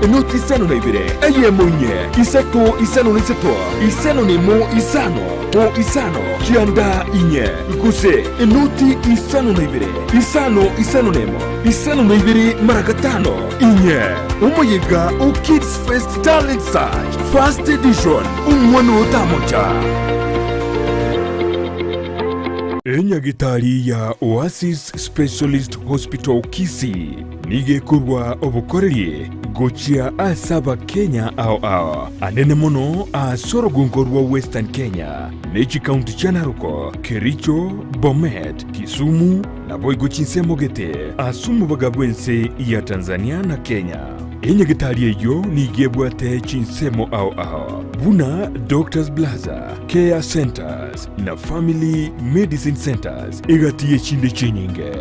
Enoti isano na ibere, eyemo inye, isato isano na isato, isano nemo isano, o isano, kianda inye, gose enoti isano na ibere, isano isano nemo, isano na ibere mara gatano, inye. Omoyega o Kids Fest Talent Search First Edition, Omwana otamocha. Enyagitari ya Oasis Specialist Hospital Kisii nigo ekorwa obokoreri gochia ase Abakenya ao ao, anene mono ase orogongo rwa Western Kenya ne chikaunti chia Narok, Kericho, Bomet, Kisumu naboigo chinsemo gete ase omobaga bw'ense ya Tanzania na Kenya. Enyagitari eyio nigo ebwate chinsemo ao ao buna Doctors Plaza, Care Centers na Family Medicine Centers egati y'echinde chinyinge.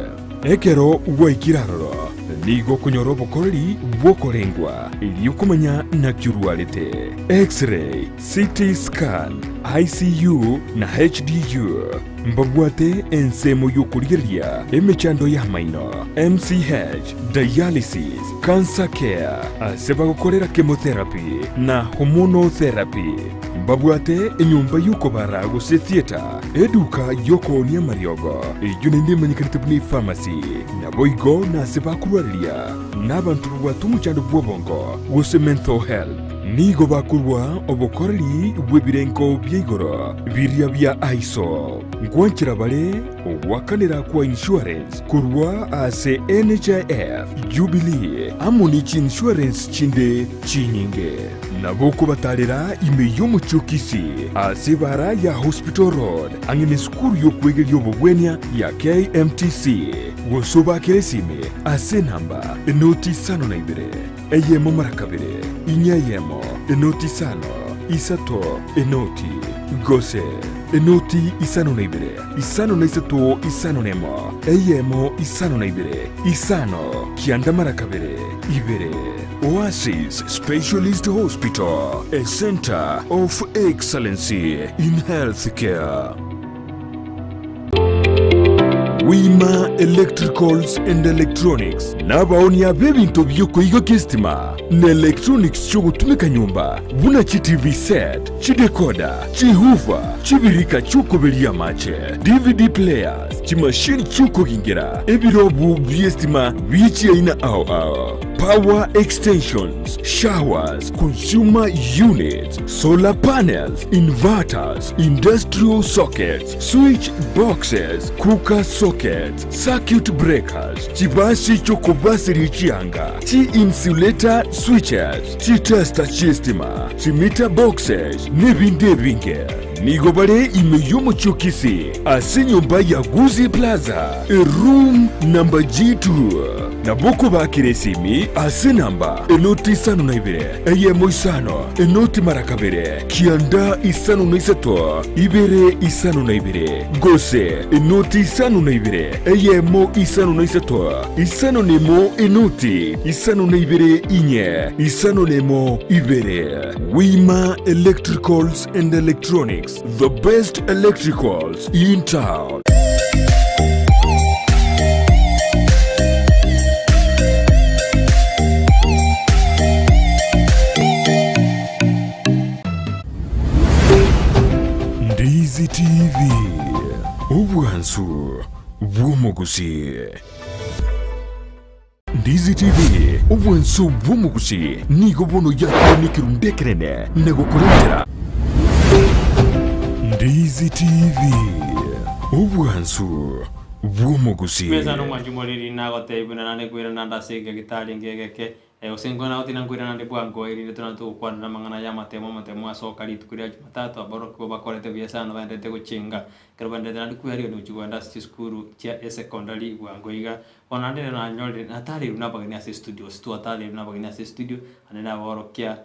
Ekero gwaikire aroro, nigo okonyora obokoreri bw'okorengwa erio komanya naki orwarete, X-ray, CT scan, ICU na HDU. Mbabwate ensemo y'okorigereria emechando y'amaino, MCH, dialysis, cancer care, ase bagokorera chemotherapy na hormonal therapy. Mbabwate enyomba y'okobara gose theatre, eduka y'okoonia amariogo, eyio naende emanyekanete buna epharmacy, naboigo nase bakorwareria nabanto babwate omochando bw'obongo gose mental health. Nigo bakorua obokoreri bw'ebirengo bia igoro biria bia ISO. Ngwanchera bare ogoakanera kwa insurance korwa ase NHIF, Jubilee amo ne chiinsurance chinde chinyinge. Nabo okobatarera ime y'omochie o Kisii ase ebara ya Hospital Road ang'e nesukuru y'okwegeria obogwenia ya KMTC, gose obaakere esimi ase enamba enoti isano na ibere, eyemo mara kabere, inye eyemo, enoti isano, isato, enoti, gose enoti isano na ibere, isano na isato isano nemo, eyemo isano na ibere, isano, kianda mara kabere, ibere. Oasis Specialist Hospital, a centre of excellency in healthcare. Wima Electricals and Electronics nabaonia b'ebinto bi'okoigokia esitima na electronics chi'ogotumeka nyomba buna chi TV set, chidecoder, chihoofer, chibirika chi'okoberia amache, DVD players, chimashini chi'okogingera, ebirobu bi'esitima bie chiaina ao ao, power extensions, showers, consumer units, solar panels, inverters, industrial sockets, switch boxes, cooker sockets, circuit breakers, chibasi chi'okobaseria chianga, chi-insulator switches, chitester chi'estima, chimeter boxes, nebinde ebinge. Nigo bare ime y'omochie o Kisii ase enyomba ya Gusii Plaza, eroom number G2. Nabo okobakera esimi ase enamba enoti isano na ibere, eyemo isano, enoti mara kabere, kianda isano na isato, ibere isano na ibere, gose enoti isano na ibere, eyemo isano na isato, isano na emo enoti isano na ibere inye, isano na emo ibere. Wima Electricals and Electronics, the best electricals in town. Ndizi TV, obwansu bw'omogusii. Ndizi TV, obwansu bw'omogusii, nigo bono yakire nekerundu ekenene na gokorentera. Ndizi TV, obwansu bw'omogusii. Mesa nomwanchi omoriri nagotebia buna naende nkoirana ande ase egeka getarenge egeke, gose nkoirana gotina nkoirana ande bwango erinde toranyare togokwanera amang'ana y'amatemo amatemo asoka rituko ria jumatatu aborokigwa bakorete buya sana baenderete gochenga. Ekero baenderete naende kwerigereria gochia kogenda ase chisukuru chia esecondary bwango iga. Bono naende rero nanyorire, natareirwe nabageni ase estudio, gose twatareirwe nabageni ase estudio, naende naborokia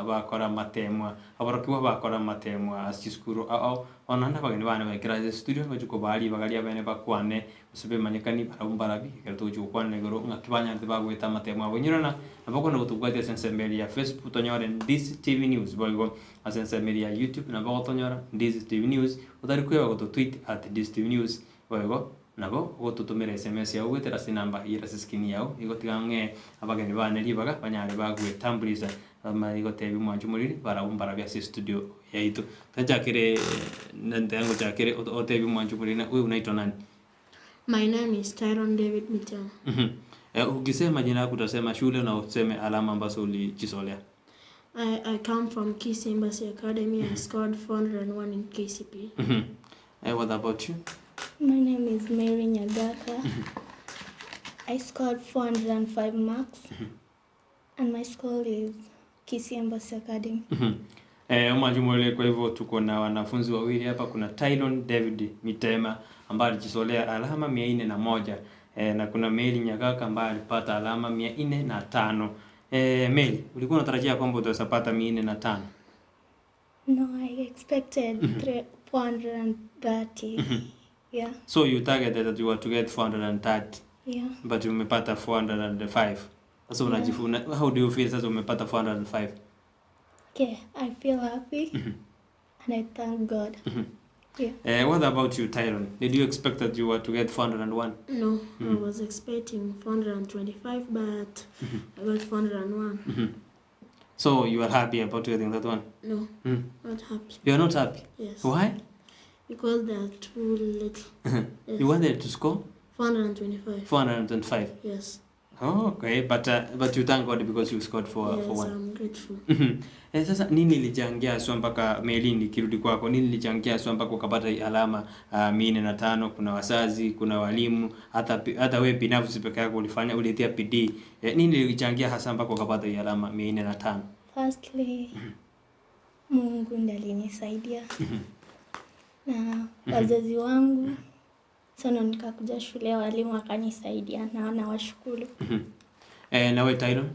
bakora amatemwa, aborokigwa bakora amatemwa ase chisukuru ao ao. Bono naende abageni bane baikire ase estudio, ngochia kobaa ribaga riabene bakwane, gose bemanyekanie barabwo mbarabi, ekero togochia gokwana igoro ng'aki banyarete bagoeta amatemo abo. Inyora ng'a nabo okogenda gotobwatia ase ensemo eria ya Facebook tonyore Ndizi TV News, boigo ase ensemo eria ya YouTube nabo ogotonyora Ndizi TV News, otari kweba gototweet at Ndizi TV News, boigo. Nabo ogototomera sms yao goetera ase enamba ere ase eskrini yao, igo tiga ng'ee abageni bane ribaga banyare bagwetambulisa bamanye gotebia omwanchi omoriri barabwo mbarabwo ase estudio yaito. Tochakere nante ngochakere otebie omwanchi omoriri ng'a wewe unaitwa nani? My name is Tyron David Mitema. Ukisema jina yako utasema shule na useme alama ambazo ulijisolea. I, I come from Kisii Embassy Academy. I scored 401 in KCPE. What about you? My name is Mary Nyagaka. I scored 405 marks, and my school is Kisii Embassy Academy. Omwanchi omoriri, kwa hivyo tuko na wanafunzi wawili hapa. Kuna Tylon David Mitema ambaye alijisolea alama 401 na kuna Mary Nyagaka ambaye alipata alama 405. Mary, ulikuwa unatarajia kwamba utaweza pata 405? No, I expected 430. Yeah, So you targeted that you were to get 430 yeah. but umepata 405. Sasa unajifuna, how do you feel sasa umepata 405? Okay, I feel happy and I thank God. Yeah. What about you, Tyron? Did you expect that you were to get 401? No, I was expecting 425, but I got 401. So you are happy about getting that one? No, not happy. You are not happy? Yes. Why? Because they are too little. Yes. You wanted to score 425. 425. Yes. Oh, okay, but you thank God because you scored for Yes, one. I'm grateful. Sasa nini ilichangia haswa mpaka Meli, nikirudi kwako, nini ilichangia haswa mpaka ukapata hii alama 405? Kuna wazazi, kuna walimu, hata wewe binafsi peke yako ulifanya ulitia bidii. Nini ilichangia hasa mpaka ukapata hii alama 405? Firstly, Mungu ndiye alinisaidia na wazazi wangu sana, nikakuja shule walimu wakanisaidia na nawashukuru. Na wewe Tyron?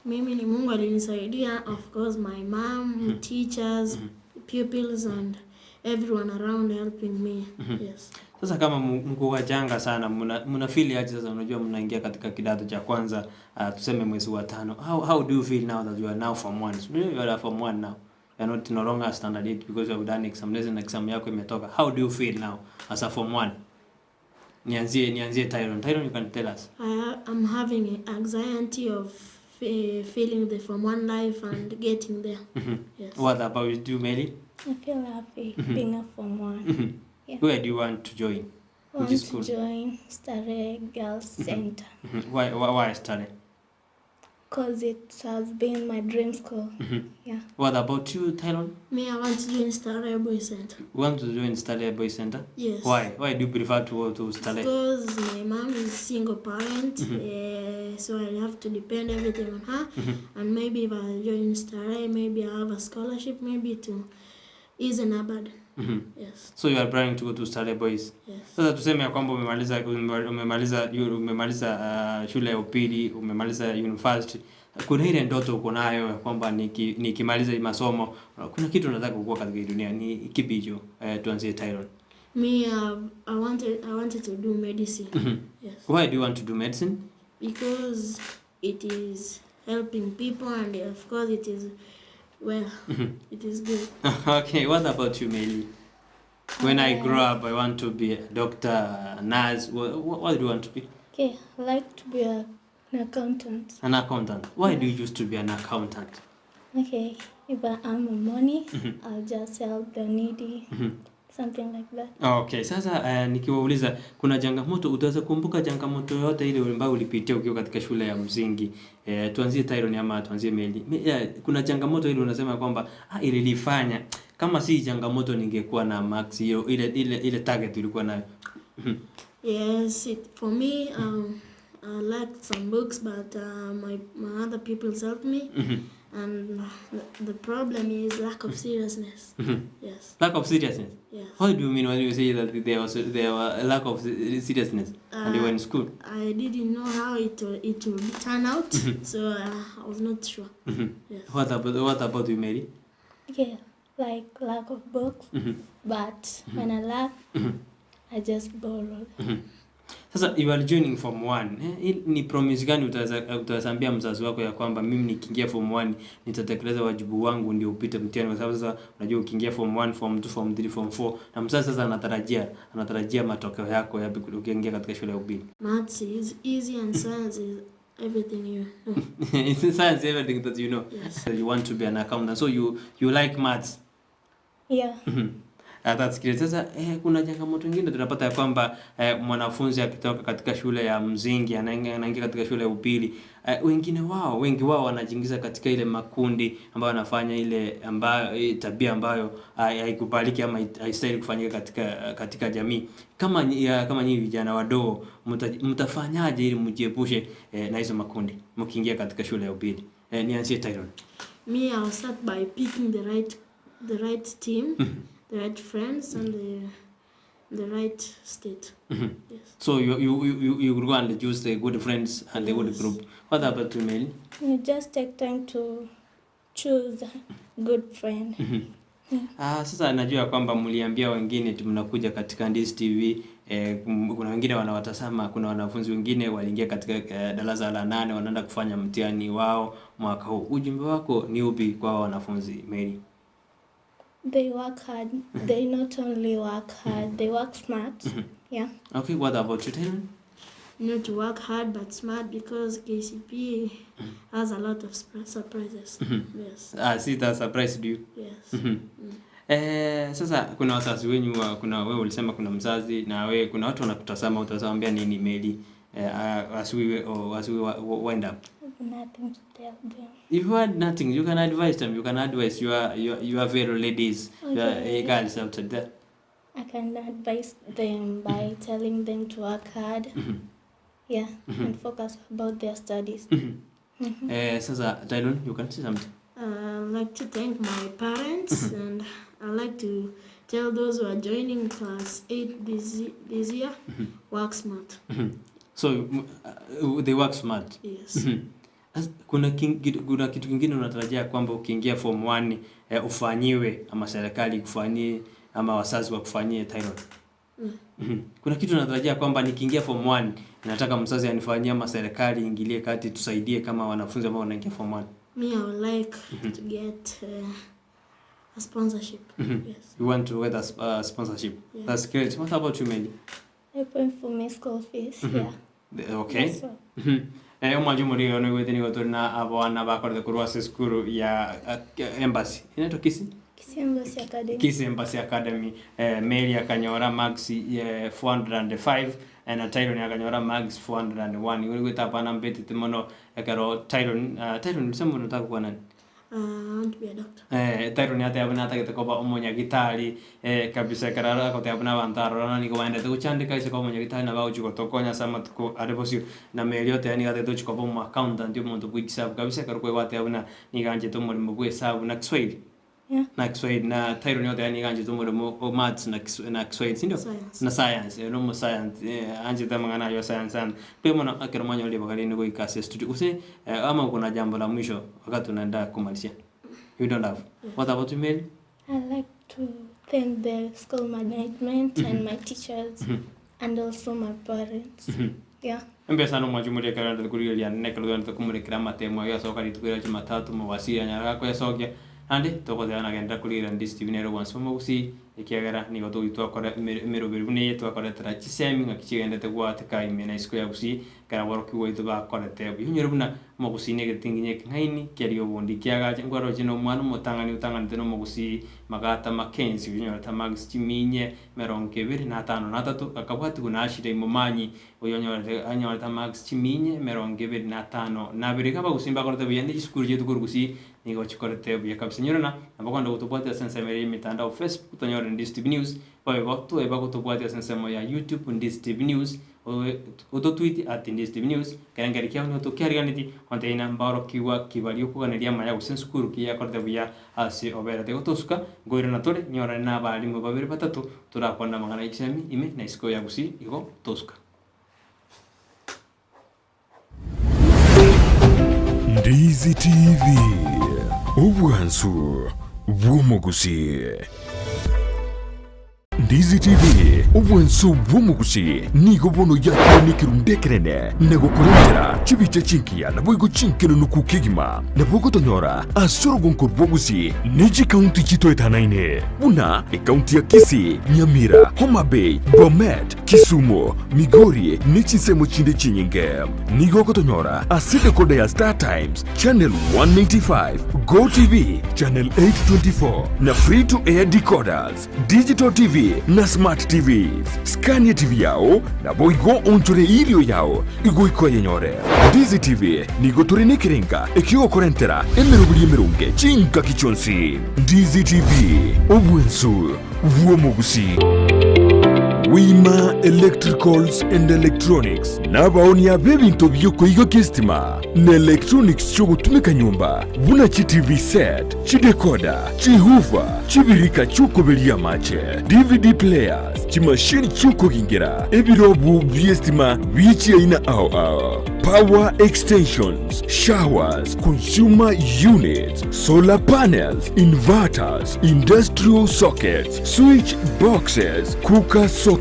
Mimi ni Mungu alinisaidia, of course my mom, teachers, pupils and everyone around helping me. Yes. Sasa kama mko wachanga sana mna feel aje sasa? Unajua mnaingia katika kidato cha kwanza tuseme mwezi wa tano. How do you feel now that you are now form 1? So, you are form 1 now. You are not no longer standard 8 because you have done examination, exam yako imetoka. How do you feel now as a form 1? Nianzie Tyron. Tyron, you can tell us. I'm having anxiety of feeling the form 1 life and getting there. Yes. What about you, Mary? I feel happy being a form 1. Yeah. Where do you want to join? I want Which school? to join Starehe Girls Center Why Starehe? because it has been my dream school. Yeah. What about you, Tyron? Me, I want to join Starehe Boys Center. You want to join Starehe Boys Center? Yes. Why? Why do you prefer to go to Starehe? Because my mom is single parent, so I have to depend everything on her. And maybe if I join Starehe, maybe I have a scholarship, maybe to ease her burden. Yes. So you are planning to go to Starehe Boys. Yes. Sasa tuseme ya kwamba umemaliza shule ya upili, umemaliza university. Kuna ile ndoto uko nayo ya kwamba nikimaliza hii masomo, kuna kitu nataka kukua katika hii dunia, ni kipi hicho? Tuanzie Tyron. Me, I wanted to do medicine. Yes. Why do you want to do medicine? Because it is helping people, and of course it is, well, it is good. Okay, what about you, Meli? When I grow up, I want to be a doctor, a nurse. What do you want to be? Okay, I like to be an accountant. An accountant. Why do you choose to be an accountant? Okay, if I earn money, I'll just help the needy, something like that. Okay, sasa nikiwauliza kuna changamoto, utaweza kumbuka changamoto yoyote ile ambayo ulipitia ukiwa katika shule ya msingi? Tuanzie Tyron ama tuanzie Meli. Kuna changamoto ile unasema kwamba ililifanya kama si changamoto ningekuwa na max hiyo ile target ulikuwa nayo. Yes, for me, I lacked some books, but my other pupils helped me. And the problem is lack of seriousness. Yes. Lack of seriousness. Yes. What do you mean when you say that there were lack of seriousness and you were in school? I didn't know how it will turn out, so I was not sure. Yes. What about you, Mary? Okay, like lack of books, but when I lack, I just borrowed. Sasa you are joining form 1. Eh, ni promise gani utaweza utaweza ambia mzazi wako ya kwamba mimi nikiingia form 1 nitatekeleza wajibu wangu ndio upite mtihani, kwa sababu sasa unajua ukiingia form 1, form 2, form 3, form 4 na mzazi sasa anatarajia anatarajia matokeo yako yapi ukiingia katika shule ya upili. Maths is easy and science is everything you know. It's science everything that you know. Yes. So you want to be an accountant. So you you like maths. Yeah. Ah, that's great. Sasa eh, kuna changamoto nyingine tunapata ya kwamba eh, mwanafunzi akitoka katika shule ya msingi anaingia anaingia katika shule ya upili eh, wengine wao wengi wao wanajiingiza katika ile makundi ambayo wanafanya ile ambayo eh, tabia ambayo haikubaliki ama haistahili kufanyika katika katika jamii. Kama ya, kama nyinyi vijana wadogo mta, mtafanyaje ili mjiepushe eh, na hizo makundi mkiingia katika shule ya upili? Eh, nianzie Tyron. Me, I'll start by picking the right the right team, the right friends, and the the right state. Yes. So you you you you go and choose the good friends and the good Yes. group. What about you, Mel? You just take time to choose a good friend. Ah, sasa najua kwamba mliambia wengine eti mnakuja katika Ndizi TV eh, kuna wengine wanawatazama, kuna wanafunzi wengine waliingia katika eh, darasa la nane wanaenda kufanya mtihani wao mwaka huu. Ujumbe wako ni upi kwa hao wanafunzi Mary? They work hard. They not only work hard, they work smart. Yeah. Okay, what about you, Tyron? You need to work hard but smart because KCP has a lot of surprises. Yes. Ah, see that surprised you. Yes. Eh, sasa kuna wazazi wenyu wa, kuna wewe ulisema kuna mzazi na wewe kuna watu wanakutazama, utawaambia nini Mary eh, as we or as we wind up? I have nothing to tell them. If you had nothing, you can advise them. You can advise your your your fellow ladies, your Okay. girls outside there. I can advise them by telling them to work hard. Yeah, and focus about their studies. Eh, sasa Tylon, you can say something. I'd like to thank my parents and I'd like to tell those who are joining class 8 this, this year, work smart. So they work smart. Yes. As, kuna, king, kuna kitu kingine unatarajia kwamba ukiingia form 1 eh, ufanyiwe ama serikali ikufanyie ama wazazi wakufanyie Tylon? Kuna kitu natarajia kwamba nikiingia form 1 nataka mzazi anifanyie ama serikali ingilie kati tusaidie kama wanafunzi ambao wanaingia form 1. Me, I would like to get a sponsorship. Yes. You want to get a sponsorship. Yeah. That's great. What about you, Meli? I pay for my school fees. Yeah. Okay. That's all. Eh, omwancho omorige ono igwete nigo tore na abana bakorete korwa ase esukuru ya embassy. Inaitwa Kisii? Kisii Embassy Academy. Kisii Embassy Academy. Eh, Mary akanyora marks eh, 405 eh, na Tyron akanyora marks 401. Igo igwete abana mbetete mono ekero Tyron, Tyron ulisema unataka kuwa nani? I want to be a doctor. Eh, Tyron ateba natagete koba omonyagitari eh, kabisa ekero agoteba buna abanto aroro na nigo baendete gochandeka ase koba omonyagitari nabo agochi gotokonya ase amatuko are bosio na Mary oteba nigo atagete gochi koba omo accountant omonto bwa echisabu kabisa ekero kwegwateba buna nigo anchete omoremo bwa esabu na Kiswahili Yeah. na Kiswahili na Tyron oteba nigo anchete omoremo o maths na na Kiswahili sindio? Science. Na science, eh, nomo science eh, anchete amang'ana ayo science sana kwa mono ekero mwanyorire ribaga rinde goika ase studio gose eh, ama kuna jambo la mwisho wakati tunaenda kumalizia? You don't have. What about you, Mary? I like to thank the school management and my teachers and also my parents. Yeah. Mbe sana omwancho ekero ndete kurigereria nekero togendete komorekera amatemo aye asoka rituko ria Jumatatu mowasiri anyare gakoesokia naende togoteba nagenda kurigereria Ndizi TV nere ogwansa omogusii ekiagera nigo togochi twakora emeroberi buna eye twakoretera chisemi ng'aki chigendete goateka ime na isiko ya gusii ekero aborokigwa baito bakorete buya onyore buna omogusii na egetinginya ekeng'aini keria obondi kiagacha nkwaroche na omwana omotang'ani otang'anete na omogusii Magata Mackenzie oyonyorete marks chiminye emerongo ebere na atano na atato akabwatigwa na Ashley Momanyi oyonyorete anyorete marks chiminye emerongo ebere na atano na abere. Iga abagusii mbakorete buya ne chisukuru chiaito korwa gusii nigo chikorete buya kabisa. Nyora na nabo kogenda gotobwatia ase ensemo ere ya emitandao Facebook tonyore Ndizi TV News boigo toeba gotobwatia ase ensemo ya YouTube Ndizi TV News ototweet at Ndizi TV News ekero nkeri kiabo nigo tokiariganetie gontebia ng'a mbaorokigwa ki baria okoganeria amaya gose esukuru ki yakorete buya ase oberete gotosuka nkoirana tore nyorane na abalimu babere batato torakwane amang'ana ya chisemi ime na isiko ya gusii igo tosuka. Ndizi TV, obwansu bw'omogusii. Ndizi TV, obwanso bw'omogusi, nigo bono yakire nekerundu ekenene na gokorentera chibicha chingiya naboigo chinkenenuku kegima. Nabo ogotonyora ase orogonko rw'obogusi ne chikaunti chitoetanaine buna ekaunti ya Kisii, Nyamira, Homa Bay, Bomet, Kisumu, Migori ne chinsemo chinde chinyinge. Nigo ogotonyora ase decoder ya Star Times, Channel 195, Go TV, Channel 824 na Free to Air decoders, Digital TV na Smart TVs. Scania TV yao naboigo onchore erio yao igoika oyenyore. Ndizi TV nigo tore nekerenga ekiogokorentera emeroberi emeronge chingaki chionsi. Ndizi TV, obwensu bw'omogusii. Wima Electricals and Electronics nabaonia b'ebinto bi'okoigokia esitima na electronics chi'ogotumeka nyomba buna chi TV set, chidecoder, chihoofer, chibirika chi'okoberia amache, DVD players, chimashini chi'okogingera, ebirobu bi'esitima bie chiaina ao ao, power extensions, showers, consumer units, solar panels, inverters, industrial sockets, switch boxes, cooker sockets,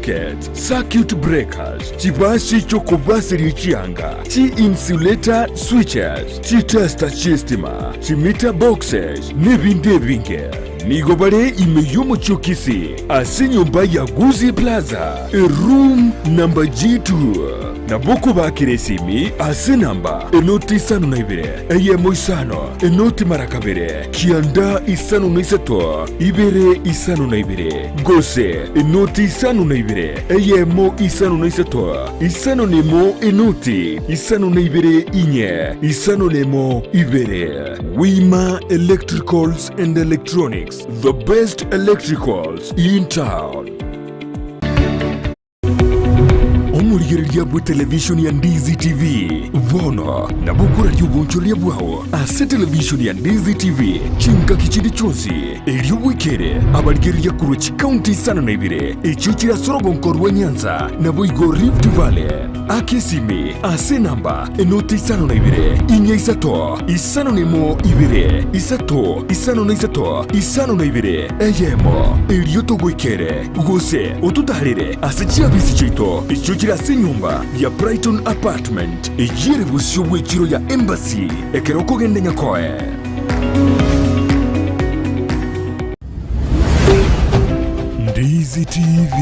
circuit breakers, chibasi chi'okobaseria chianga, chi-insulator switches, chitester chi'estima, chimeter boxes, nebinde ebinge. Nigo bare ime y'omochie o Kisii, ase enyomba ya Gusii Plaza, eroom number G2. Nabo okobakera esimi ase enamba enoti isano na ibere, eyemo isano, enoti mara kabere, kianda isano na isato, ibere isano na ibere, gose enoti isano na ibere, eyemo isano na isato, isano na emo enoti isano na ibere inye, isano na emo ibere. Wima Electricals and Electronics, the best electricals in town. Omorigereria bw'etelevishoni ya Ndizi TV bono nabo okoraria obonchoreria bwao ase televishoni ya Ndizi TV chingaki chinde chionsi, erio bwekere abarigereria korwa chikaunti isano na ibere echio chire ase orogonko rwa Nyanza naboigo Rift Valley. Aka esimi ase enamba enoti isano na ibere, inya isato, isano na emo ibere, isato, isano na isato, isano na ibere, eyemo, erio togoikere, gose ototaarere ase chiabisi chiaito echio chire ase enyomba ya Brighton Apartment, eyio ere bosio bw'echiro ya Embassy, ekero okogenda Nyakoe. Ndizi TV,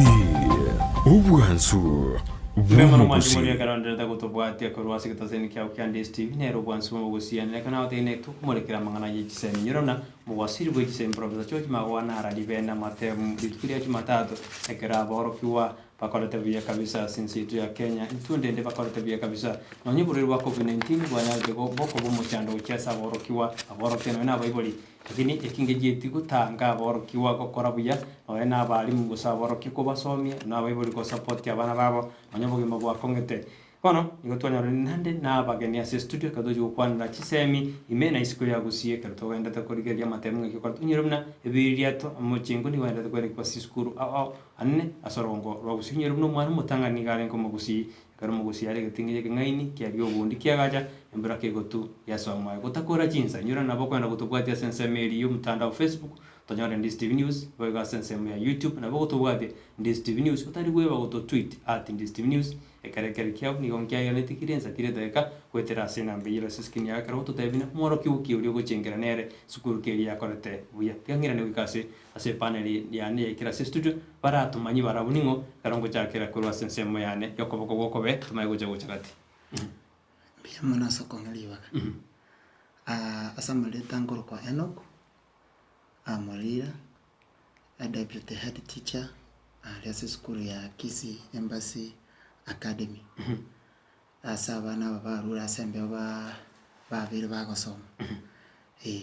obwansu Mbuya mono mwanche bw'omogusii. moria ekero nderete gotobwatia korwa ase egetaseni kiao kia Ndizi TV, nere obwansu bw'omogusii. Ande ekero nagotegeine tokomorekera amang'ana ye chisemi. Inyora buna Omowasiri bwe chisemi Professor George Magoha nararibe namatemu rituko ria Jumatatu ekero aborokigwa bakorete buya kabisa ase ense yaito ya Kenya. Intwe ndende bakorete buya kabisa. Nonye oborwaire bwa Covid-19 bwanyarete bokoba omochando gochia ase aborokigwa, aborokia nonya na abaibori. Lakini eki ngechieti gotanga aborokigwa gokora buya nonya na abalimu gose aborokia kobasomia na abaibori gosapotia abana babo nonya obogima bwakong'ete. Bono nigo twanyorire naende nabageni ase estudio ekero tochia gokwanera chisemi ime na isiko ya Gusii ekero togenderete korigereria amatemo ng'aki okora tonyore buna ebiririato omochengo nigo ogenderete kwerekwa ase chisukuru ao ao anene ase orogongo rwa Gusii. Onyore buna omwana omotang'ani nigo arenge omogusii ekero omogusii are egetingi ekeng'aini kiaria obondi kiagacha embura kegotu yasoa mwaye gotakora chinsa. Inyora nabo okogenda gotobwatia ase ensemo eria ya omotandao Facebook tonyore Ndizi TV News boigo ase ensemo ya YouTube nabo ogotobwatia Ndizi TV News otari kweba gototweet at Ndizi TV News Ekerekeri kiao nigo nkiaiganeti kire ensa kire edageka goetera ase enamba eyio ase escreen yao ekero ogototebia buna omworokia oki oria ogochengera nere sukuru ki eria yakorete buya. Tiga ng'irane goika ase ase epanel yane yaikire ase estudio baratomanyie barabwo ning'o ekero ngochakera korwa ase ensemo yane yokoboko gw'okobee tomanye gocha gocha gati. Mbuya mono ase okong'a ribaga. Ase amareta nkorokwa Enock, Amorira, Deputy head teacher aria ase esukuru ya Kisii Embassy Academy. Ase abana aba barure ase embeo babeire bagosoma eh.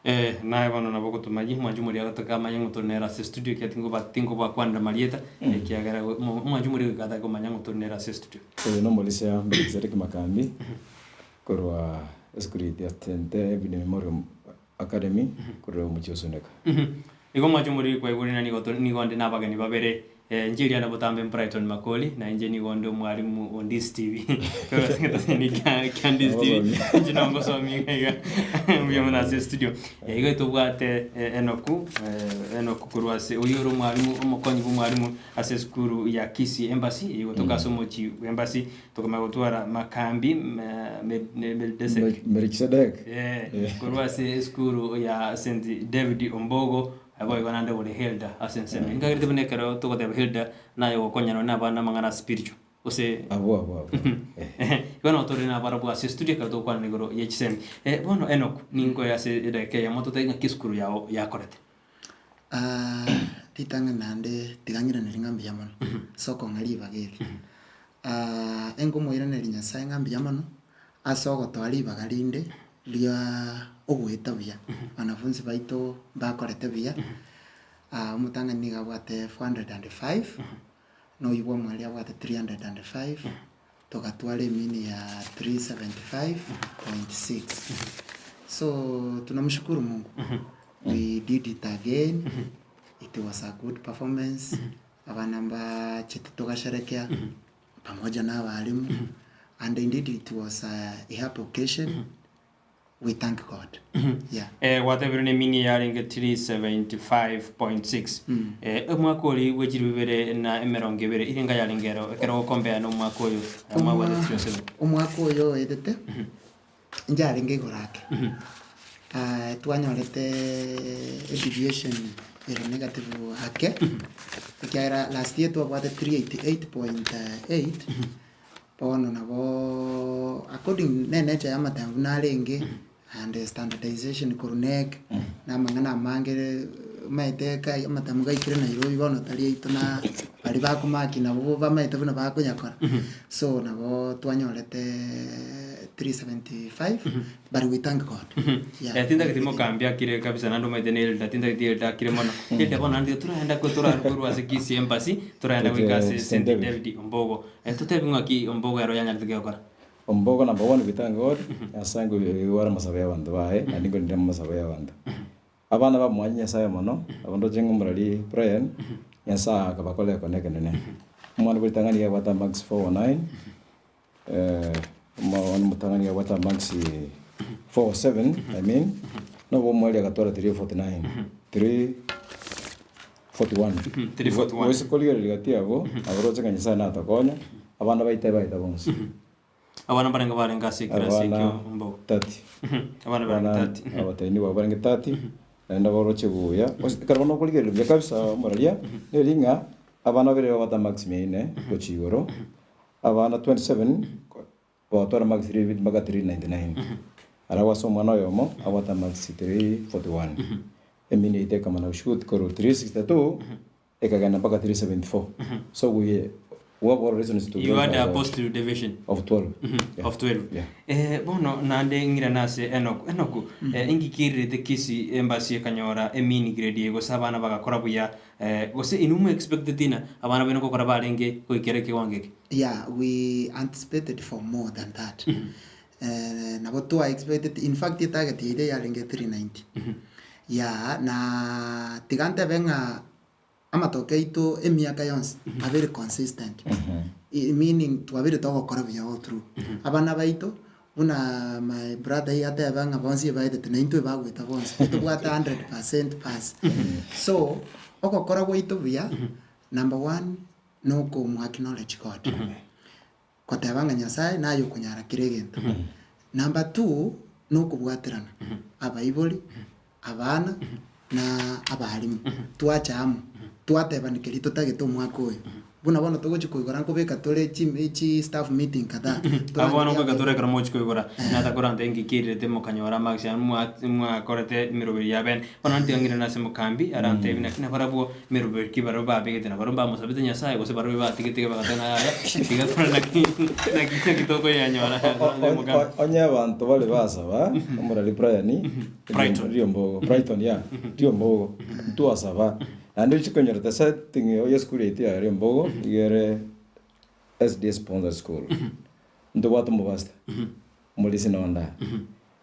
Eh, naye bono nabo ogotomanyia, omwanchi omoria agatoka amanye ng'a tore nere ase estudio ekiagera tingoba tingobakwanera marieta, ekiagera omwanchi omoria goika atake komanya ng'a tore nere ase estudio. Oyo nomorisia Melkizedeki Makambi, korwa esukuru ya St. David Memorial Academy korwa omochie o Suneka. Igo mwanche omoriri kwaigure na nigo nigo nde nabageni babere. Inche riane botambe Brighton Makori, na inche nigo onde omwalimu o Ndisi TV. Kia Ndisi TV, inche nabo ngosomia iga iga. Mbuya mono ase estudio. Igo tobwate Enoku, Enoku korwa ase oyio ore omwalimu, omokonyi bwa omwalimu ase esukuru ya Kisii Embassy, eyio egotoka ase omochie bwa Embassy, tokomanya gotwara Makambi Melkisedek. Melkisedek. Korwa ase esukuru ya St. David Ombogo, Naboigo naende ore Hilda ase ensemo eye. Nkagerete buna ekero togoteba Hilda naye ogokonyana nonye nabana amang'ana a spiritual gose Abwo abwo abwo. Eh. Igo nabo tore nabarabwo ase estudio ekero togokwana igoro ye chisemi. Bono Enock ninkoe ase edageka eyemo totebe ng'aki esukuru yao yakorete. Ah, ritang'ani naende tiga ng'iraneri ng'a mbuya mono ase okong'a ribaga eri. Ah, enkomoiraneria Nyasaye ng'a mbuya mono ase ogotoa ribaga rinde ria ogoeta buya. Wanafunzi baito mbakorete buya, omotang'ani nigo abwate 405, na oyio bwa omweri abwate 305, togatwara emini ya 375.6. So tunamshukuru Mungu, we did it again, it was a good performance, abana mbachete togasherekea. pamoja na abalimu and indeed it was a happy occasion we thank God yeah. Eh, gwatebire ne mini yarenge 375.6 eh, omwaka ori bwe chilifu bibere na emerongo ebere irenga yarenge ero ekero gokombea na omwaka oyo eh, mwabwate 307 Omwaka oyo oetete njarenge igoro ake Ah, twanyorete edeviation ere negative ake ekiagera last year twabwate 388.8 bono nabo according ne nature ya amatemo buna arenge and standardization korwa KNEC na amang'ana amange omanyete kai amatemo gaikire Nairobi bono tari aito na baria bakomaki nabo bamaete buna bakonyakora so nabo twanyorete 375 but we thank God yeah. Eh, tintageti mokambi akire kabisa naende omanyete na Elda tintageti Elda akire mono Elda bono naende toraenda ko torarwe korwa ase Kisii Embassy toraenda goika ase St. St. David. David Ombogo Eh, totebi ng'aki Ombogo ero yanyarete gokora Ombogo number one we thank God, Nyasaye ngoigware amasabo ya abanto baye, naende nkorende amasabo ya abanto. Abana bamwanche Nyasaye mono, nabo ndoche ng'a omorari Brian, Nyasaye akabakorera ekone ekenene. Omwana bwe ritang'ani nigo abwate amarks 409, omwana omotang'ani nigo abwate amarks 407 I mean, na obwo agatwara 349, 341. 341. Gose korigereria gati abwo, nabo oroche ng'a Nyasaye natokonye, abana baito ebaete bonsi. Abana mbarenge barenge ase ekerasi Abana ekio Ombogo 30. Abana barenge Abana 30. abateini babo barenge 30, naende baroche buya. Gose ekero bono okorigereria buya kabisa omoraria, neri ng'a abana babere babwate amarks mia ine gochia igoro, abana 27 bagatwara marks 3 mpaka 399. Arabwo ase omwana oyomo abwate amarks 341. Emini yaito ekamana goshoot korwa 362 ekagenda mpaka 374. So we we have all reasons to You had glorify a God. positive deviation Of 12. Yeah. of 12. Yeah. Eh, bono naende ng'irane ase Enock. Enock, eh, ingikirerete Kisii Embassy ekanyora emini grade eye gose abana bagakora buya eh, gose inwe mwe expecteti ng'a abana baino ngokora barenge goikera ekewango eke? Yeah, we anticipated for more than that. Eh, nabo twa expected, in fact etarget yaito yarenge 390. Yeah, na tiga ntebe ng'a amatoke aito emiaka yonsi abere consistent. Meaning twabere togokora buya all through. Abana baito buna my brother iga ateba ng'a bonsi ebaetete naintwe ebagoeta bonsi, tobwate 100% pass. So, ogokora gwaito buya, number one, nokomo acknowledge God. Goteba ng'a Nyasae naye okonyara kera egento. Number two, nokobwaterana, abaibori, abana, na abalimu. Twacha amo, twatebani keria totagete omwaka oyo. Buna bono togochia koigora nkobeka tore chi chi staff meeting kadhaa. Abwo bono nkoika tore ekero mogochia koigora, natakorante ngikirerete mokanyora amagisha yaani mwa mwakorete emeroberi ya bene. Bono ntiga ng'irane ase mokambi, arantebi naki nabarabwo emeroberi ki barabwo babegete na barabwo mbamosabete Nyasaye gose barabwo batigete iga bagateba ng'a yaya tiga torore naki naki naki tokoyanyora Torore mokambi. Onye abanto bare basaba, omorari Brian, Brighton. Riombogo, Brighton yeah, Riombogo, ntwasaba. Naende ochie konyora the setting ye esukuru yaito ya Riombogo, iga ere SDA sponsored school. Ntobwate omopastor, omorisia nonde aa.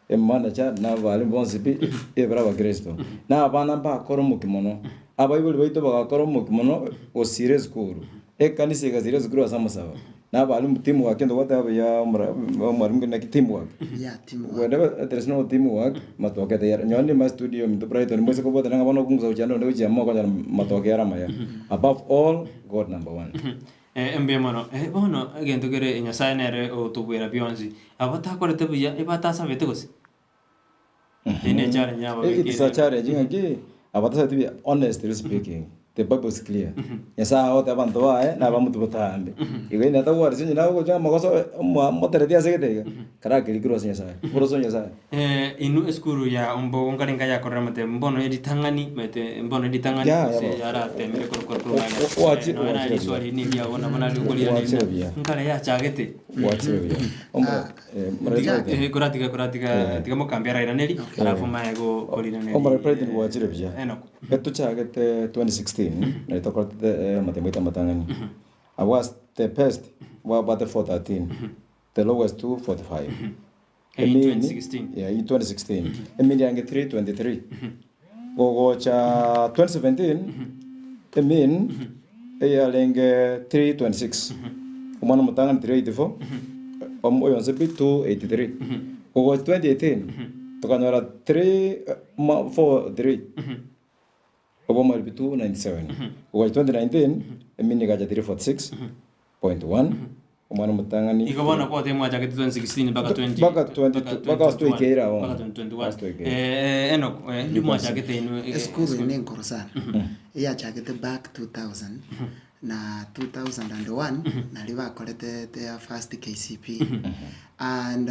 Emanager na abalimu bonsi pi, ebere abakristo. Na abana mbakore omokia mono. Abaibori baito bagakora omokia mono gosira esukuru, ekanisa egasira esukuru ase amasabo, na abalimu teamwork egento gwateba buya omora omwalimu naki teamwork. Yeah, teamwork. Whenever there is no teamwork, matoke tayari. Nonye nime studio ominto Brighton moise kobwatana ng'a bono okongusa gochia ande onde gochia amo okonyora matoke are amaya. Above all, God number one. Eh, mbuya mono. Eh, bono egento kere Nyasaye nere otobuera bionsi. Abatakorete buya ebatasabete gose? Eye ne challenge yababekire. It's a challenge ng'aki abatasabeti buya honestly speaking the bible is clear Nyasaye agote abanto baye na abamutu botambe igo onye tagwareti onye nagocha amagoso omoa motereti ase egete iga karakeria korwa ase Nyasaye buna ase Nyasaye. Eh, inwe esukuru ya ombogo nkarenge yakorera amatemo mbono eritang'ani maete mbono eritang'ani Ya, gose ya. yaratemire korwa korwa O- magega. o- wachi- Eh, nonya wachire buya. riswali eri neriago nabo nari okoriraneri Wachire ng'a buya. nkare yachagete. Gwachire buya. Omora eh, omora Tiga President. eh, koratiga koratiga tiga mokambi arairaneri alafu mae go koriraneri Omora President gwachire buya. Enock. Etochagete 2016 nari tokorete eh, amatemo aito amatang'ani. Abwo ase the best babwate 413 the lowest 245. Eh, in Emini- 2016. Yeah, in 2016. Emini yange 323. Gogocha 2017 emin eyarenge 326. Omwana omotang'ani 384. Om- oyonse pi 283. Gogocha 2018 tokanyora 3 43. Obo pi 297. Gogocha 2019 emini egacha 346.1. Omwana omotang'ani Igo bono kwate mwachagete 2016 mpaka 20 Mpaka 20 mpaka mpaka wasitoikeire abo. mpaka 2021. Wasitoikeire. Eh, Enock, eh, ndi mwachagete inwe eh, Esukuru ene enkoro sana eyachagete back 2000 na 2001 nari bakorete their first KCPE and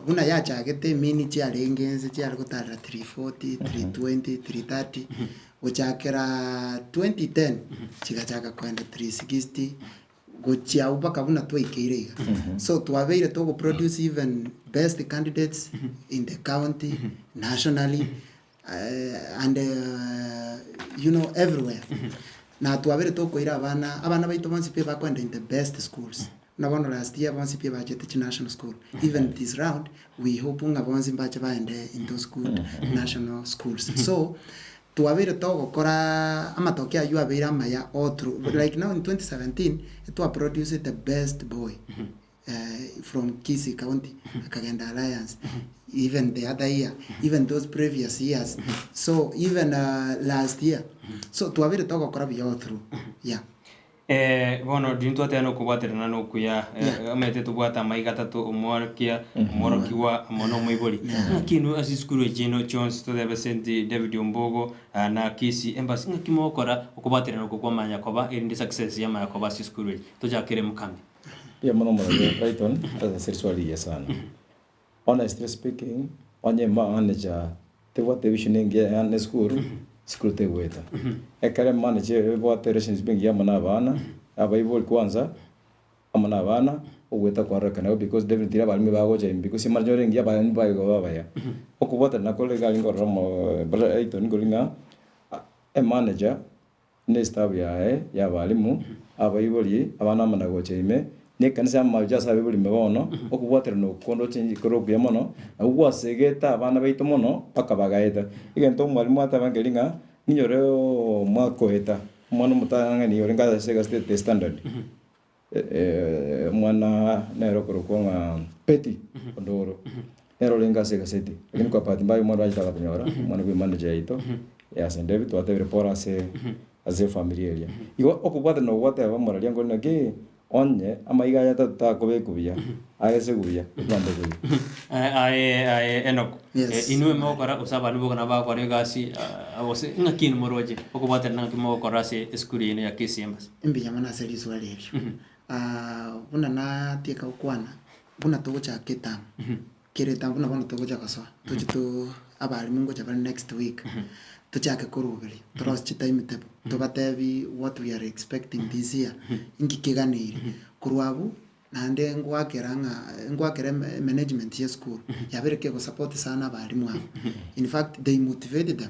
buna yachagete emini chiarenge ense chiare gotarera 340, 320, 330 gochakera 2010 chigachaka koenda 360 gochia abwo mpaka buna twaikeire iga. So twabeire togoproduce even best candidates in the county, nationally and you know everywhere. Na twabeire tokoira abana, abana baito bonsi pi bakoenda in the best schools. Buna bono last year bonsi pi bachete chi national school. Even this round we hope ng'a bonsi mbache baende in those good national schools. So twabeire togokora amatoke aywo abeire amaya all through. Like now in 2017 twaproduced the best boy from Kisii County akagenda Alliance even the other year even those previous years so even last year so twabeire togokora buya all through yeah. Eh, bono riria ntwateba na okobwaterana na okuya eh, omanyete tobwate amaiga atato omworokia omworokigwa amo na omoibori ng'aki inwe ase esukuru echi ino chionsi totebe St David Ombogo ah, na Kisii Embassy ng'aki mogokora okobwaterana oko kwamanya koba erinde success yamanya koba ase esukuru eye tochakere mokambi. Mbuya mono omorwani Brighton ase riswali rigiya sana. Honestly speaking, onye manager tebwate vision engiya yaani esukuru, esukuru tegoeta. Ekero emanager ebwate relationship engiya amo na abana, abaibori kwanza, amo na abana, ogoeta kwarorekana nabo because definitely abalimu bagocha ime because emanager ore engiya abalimu baye igo babaya. Okobwatana kore iga arenge ororo omo Brighton nkori ng'a emanager ne estaff yaye ya abalimu, abaibori, abana amo na gocha ime, na ekanisa y'amache ase abaibori ime bono, okobwaterana okwo konde ochengi kore okuya mono, nabwo gwasegete abana baito mono mpaka bagaeta. Egento omwalimu ateba nkeri ng'a, ninyore omwaka oeta, omwana omotang'ani orenge ase egaseti ya standard, omwana nere okorokwa ng'a Betty Ondoro, nere orenge ase egaseti, lakini kwa bahati mbaya omwana oachete agatonyora, omwana bwa emanager yaito, ya St David twatebire pore ase ase efamiri eria. Igo okobwatana okwo gwateba omoraria nkore naki, onye amaiga aya atato takobekwa buya, agese buya, ebande buya. Aye aye Enock, Yes. inwe mogokora gose abana boka nabo bagokora egasi ah, gose ng'aki inwe moroche okobwatana ng'aki mogokora ase esukuru eye ya Kisii Embassy? Mbuya mono ase riswali erio. Buna natieka gokwana, buna togochaka etamu, kera etamu buna bono togocha gosoa, toche to abalimu ngocha bare next week, tochake koruberia, torosie chitimetable, tobatebi what we are expecting this year, inki keganeire. Korwa abwo, naende ngoakera ng'a ngoakera eme management ya esukuru, yabeire kegosupport sana abalimu aba, in fact they motivate them.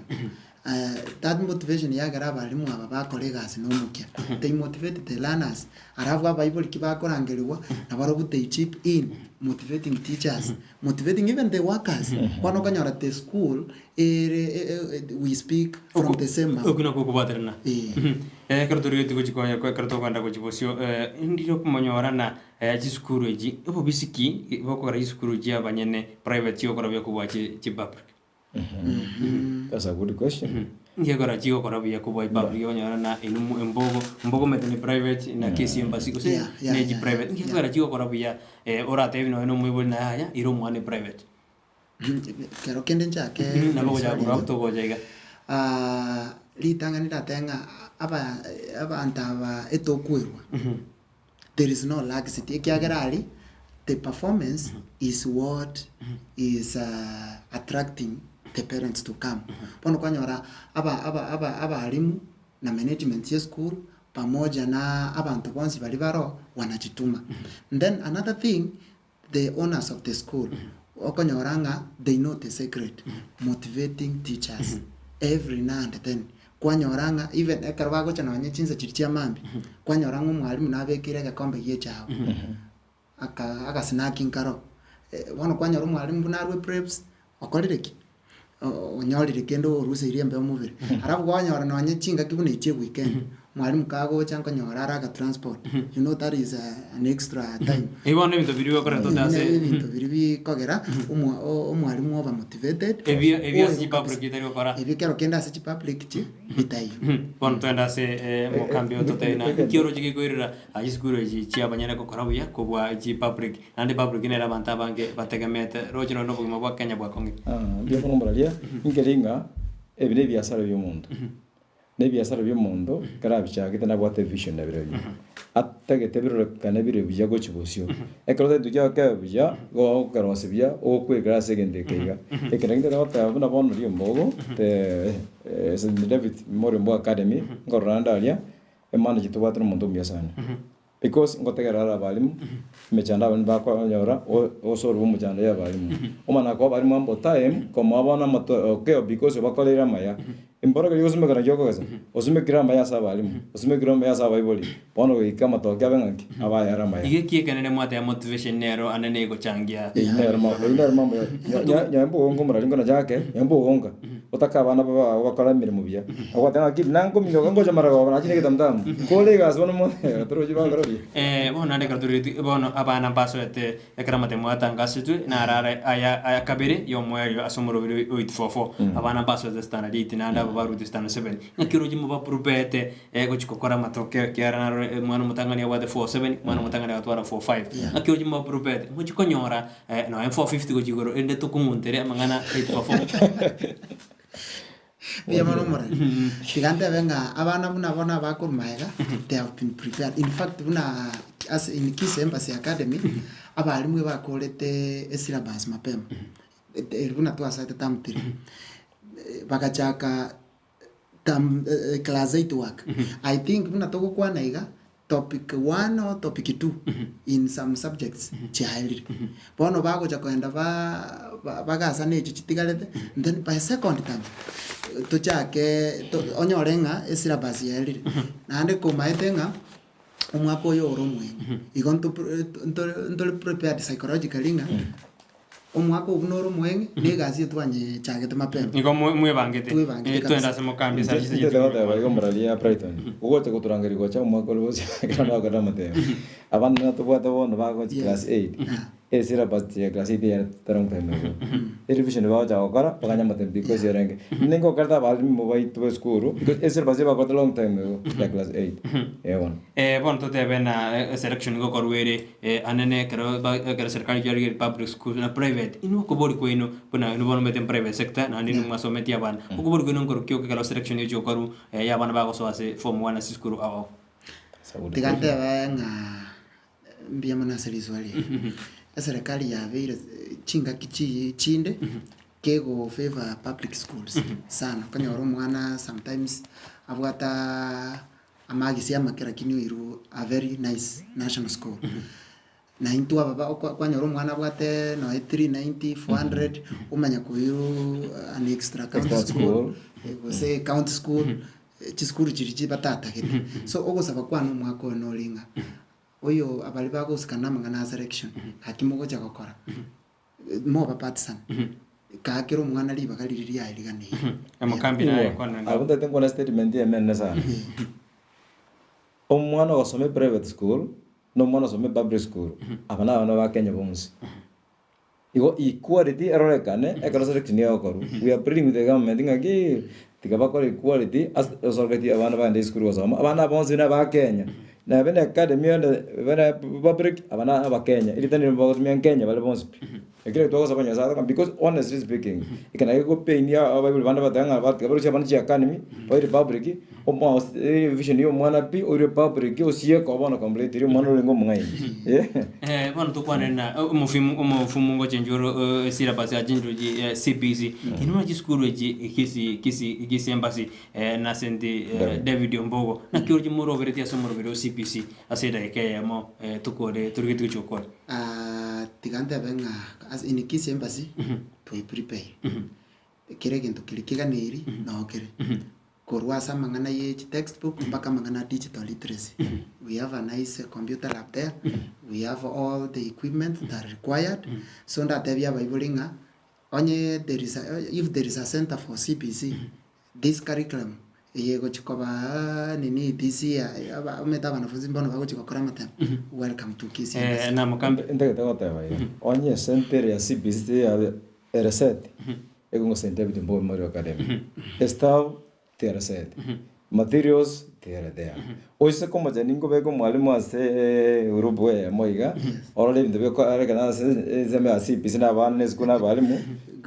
That motivation yagera abalimu aba bakora egasi na omokia. They motivate the learners, alafu abaibori ki bakorangerigwa, nabarobwo they chip in motivating teachers, motivating even the workers. Bono okonyora the school ere we speak from the same mouth. Okwo nakwo okobwaterana. Eh. Ekero torigetie gochia konya ekero tokogenda gochia bosio, ndire okomonyora na chisukuru echi, obobisi ki bokogera chisukuru chia abanyene private chigokora buya kobua chi chipublic? That's a good question. Ngekora chigokora buya kobua epublic okonyora na inu mo- embogo, embogo omanyete ne private na KC embassy gose Yeah, ne yeah, chi yeah, private. yeah. Ngekora chigokora buya oratebi nonye na omoibori naye yaya ira omwana eprivate. Kero kende nchake Nabo ogochaka swali korwa iga. togocha iga. Ritang'ani ndatebe ng'a aba abanto aba etokwerwa, there is no laxity ekiagera aria the performance is what is attracting the parents to come. Bono kwanyora aba aba aba abalimu na management ya eschool pamoja na abanto bonsi baria baroo wanajituma. Then another thing The owners of the school okonyora ng'a they know the secret motivating teachers every now and then kwanyora ng'a even ekero bagocha nonye chinsa chiria chia mambia kwanyora ng'a omwalimu nabekeire egekombe gia echago aka agasnaki nkaro bono kwanyora omwalimu buna arwe preps okorire ki? Onyorire kende oruseirie embeo mobere. Alafu kwanyora nonye chingaki buna echi eweekend, mwalimu kagocha nkonyora are aga transport, you know that is an extra time. Ebi bono ebinto biria bigokoreta Ebi ase nabio ebinto biria bikogera omwa omwalimu oba motivated, Ebio ebio ase oyo chipublic kabisa. bitari gokora. Ebi ekero kende ase chipublic chi bitaiyo. Bono twende ase mokambi oyo totebe ng'a nki oroche gekoirera chisukuru echi chia abanyene gokora buya kobua chipublic. Naende public nere abanto abange bategemeete roche nonye nobogima bwa Kenya bwakong'ire. Mbuya mono moraria, nkeri ng'a ebi nebiasara biomonto, na ebiasara biomonto ekero abichagete nabwate evision nabirobio, atagete birorekane bire buya gochia bosio. Ekero otagete kiago kebe buya, igo ogokerosia buya, ogokwekera ase egento eke iga. Eke nakio ntagete goteba buna bono riombogo, the St David Memorial Ombogo Academy, nkorora ande aria, emanager tobwate nomonto omuya sana. Because ngotegerera are abalimu, emechando abalimu bakonyora, osorwe omochando ya abalimu. Omana koa abalimu ample time, komoa bono amatokeo because obakoreire amaya. Emboro keria ogosumeka nakio okogesa, osumekire amaya ase abalimu, osumekire amaya ase abaibori, bono goika amatokeo abe ng'aki? Abe ayare amaya. Iga eki ekenene mwateba motivation nero ande negochangia. Eyio nero mambo, eyio nero mambo ya nyo- nyoe mbogongo omorari nkona chake, nyoe mbogonga. Otake abana babe bakore emeremo buya. Ogoteba ng'a ki nankominyoka ngocha maragoba nachi negetamutamu. Kore egasi bono mo torochi bakora buya. Eh, bono naende ekero torireti bono abana mbasoete ekero amatemo atangasetwe narare aya aya kabere y'omoerio ase omoroberi o 844 abana mbasoete standard 8 naende abo barute standard 7 ng'aki oroche mobaprepete gochia gokora amatokeo ekiagera narore omwana omotang'ani abwate 47 omwana omotang'ani agatwara 45 ng'aki oroche mobaprepete ngochia konyora Nonya 450 gochia igoro erinde tokong'untere amang'ana 844. Mbuya mono omoremi. Tiga ntebe ng'a abana buna bono abakorwa magega, they have been prepared. In fact buna ase in Kisii Embassy Academy, abalimu ebakorete esyllabus mapema, eri buna twasaete term three, bagachaka term class eight work. I think buna togokwana iga, topic one or topic two in some subjects chiaerire. Bono bagocha kogenda ba bagasana echio chitigarete, then by second term tochake to onyore ng'a esyllabus yaerire. Naende komaete ng'a omwaka oyo ore omweng'e, igo nto ntore prepared psychologically ng'a Omwaka obwo nore omweng'e, na egasi eye twanyechagete mapema. Nigo mwebangete. Twebangete Eh, twende kabisa. ase mokambi ase Inche chise inche goteba iga omoraria Brighton, ogocha gotorangeria gocha omwaka ore bosio ekero nakorire amatemo. Abana natobwate bono bagochi Yes. class eight, Yeah. esyllabus ya class eight eyare long time ago. Erevision bagocha gokora, bakanya amatemo because yarenge. Ningo okorete abalimu baito ba esukuru, because esyllabus ebakorete long time ago ya class eight. Eh bono. Eh, bono totebe na eselection ngokorwa ere Anene ekero ba ekero serikali yarigereria public schools na private, inwe okobori kwaino buna inwe bono omanyete private sector naende inwe mwasometie abana, okobori kwaino nkorokio ekero selection egochia gokorwa ya abana bagosoa ase form one ase chisukuru ao ao. Tiga ntebe ng'a mbuya mono ase riswali eri. Eserekari yabeire chingaki chi chinde kego favour public schools sana, okonyora omwana sometimes abwate Amagisi amake lakini oirwe a very nice national school. Na intwe aba ba okwa kwanyora omwana abwate noe 390, 400, omanya koirwa an extra county Extra school, school. gose county school, chisukuru chiria chi batatagete. So ogosaba kwane omwaka oyo nore ng'a, oyo abaria bagosika na amang'ana a selection, gaki mogocha gokora, moba partisan, kaa kera omwana ribaga riria riaye riganeire. Omokambi naye kwana Abwo ntagete nkwane statement eye emenene sana. Omwana ogosoma eprivate school, na omwana osoma epublic school, aba nabana ba Kenya bonsi. Igo equality erorekane ekero selection egokorwa. We are pleading with the government ng'aki tiga bakore equality ase osoretie abana bagende esukuru gosoma, abana aba bonsi na aba Kenya. Nabe na academy onde buna public aba na abakenya, erita ndire bagotumia nkenya bare bonsi pi. Ekero twagosaba Nyasaye ng'a because honestly speaking, eke naye egopainia abaibori bande bateba ng'a tiga barusie abana chiacademy, baire public, omo vision ya omwana pi, oirwe public osieke bono completely omwana orenge omong'aini eh. Eh, bono tokwanere na omofimu omofumu ngochenchwa oro syllabus yachenchirwe chi CBC. Inwe buna chisukuru echi Kisii Kisii Kisii Embassy na St David Ombogo, naki oroche moroberetie ase omoroberi o CBC ase edageka eyemo tokore torigetie gochia gokora? Tiga ntebe ng'a as in Kisii Embassy, twai prepare kera egento keria keganeiri noo kere. Korwa ase amang'ana ye chitextbook mpaka amang'ana a digital literacy. We have a nice computer lab there, we have all the equipment that are required. So ndatebie abaibori ng'a onye there is a if there is a center for CBC, this curriculum eye egochi koba nini this year aba omanyete abanafunzi mbono bagochi gokora amatemo, welcome to Kisii Embassy. Na mokambi. Ntagete goteba iga, onye esenta ere ya CBC yabe ere set, ekong'u Saint David Mbowe Memorial Academy, estaff tiere set, materials tiere there. Oise komocha ninkobeka omwalimu ase group eyemo iga, orore ebinto bikorekana ase ensemo ya CBC na abana na esukuru na abalimu,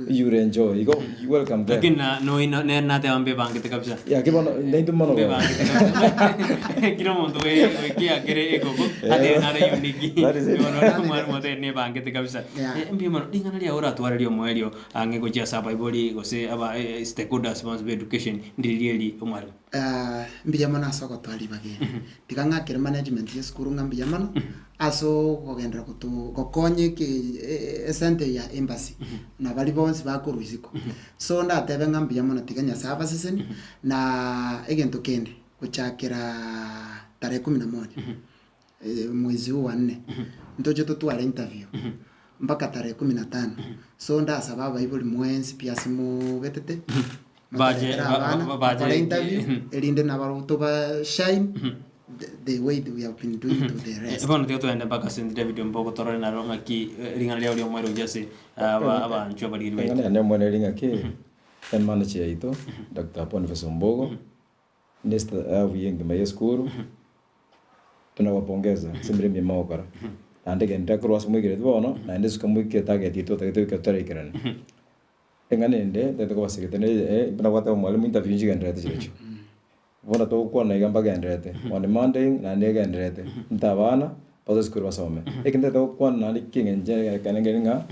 you will enjoy. Igo you welcome them. Lakini na noino nere nateba mbebangete kabisa. Yaki bono naintwe mono bono. Mbebangete kabisa. Kila omonto goikia kere ekoko atebe nare unique. That is it. Bono ore omwalimu otebe nebangete kabisa. Yeah. Mbuya mono ring'ana riao oratware riomoerio ang'e gochia ase abaibori gose aba stakeholders bonsi ba education ndiri eri omwalimu. Mbuya mono ase ogotoa ribaga eri. Tiga ng'akere management ya esukuru ng'a mbuya mono, ase okogenderera goto gokonya eke esente ya embassy, na baria bonsi bakorwa isiko. So ndatebe ng'a mbuya mono tiga Nyasaye abasesenie, na egento kende, gochakera tarehe kumi na moja, mwezi huu wa nne, ntoche totware interview, mpaka tarehe kumi na tano. So ndasaba abaibori mwensi pi ase mobetete, Bache- motoretere ba- abana, ba- bache- bakore interview, erinde nabarobwo toba shine the way we have been doing to the rest. Bono tiga togende mpaka St David Ombogo torore naro ng'aki ring'ana riao ri'omoerio gochia ase aba abanchwa abariri baito. Ring'ana riane omwene riri ng'aki, emanager yaito Doctor Boniface Ombogo, ne staff ye engima ye esukuru, tunawapongeza ase emeremo eye mogokora. Naende genderera korwa ase moikereti bono, naende asuka moike etarget eye totagete goika totaraikerana. Eng'ana ende ntagete kobasegetia neye buna gwateba omwalimu interview nchigendererete chirochio. Bono togokwana iga mbagendererete, on Monday naende egendererete, nte abana basoe esukuru basome. Eki ntagete gokwana naende kieng'encho ekere nkeri ng'a,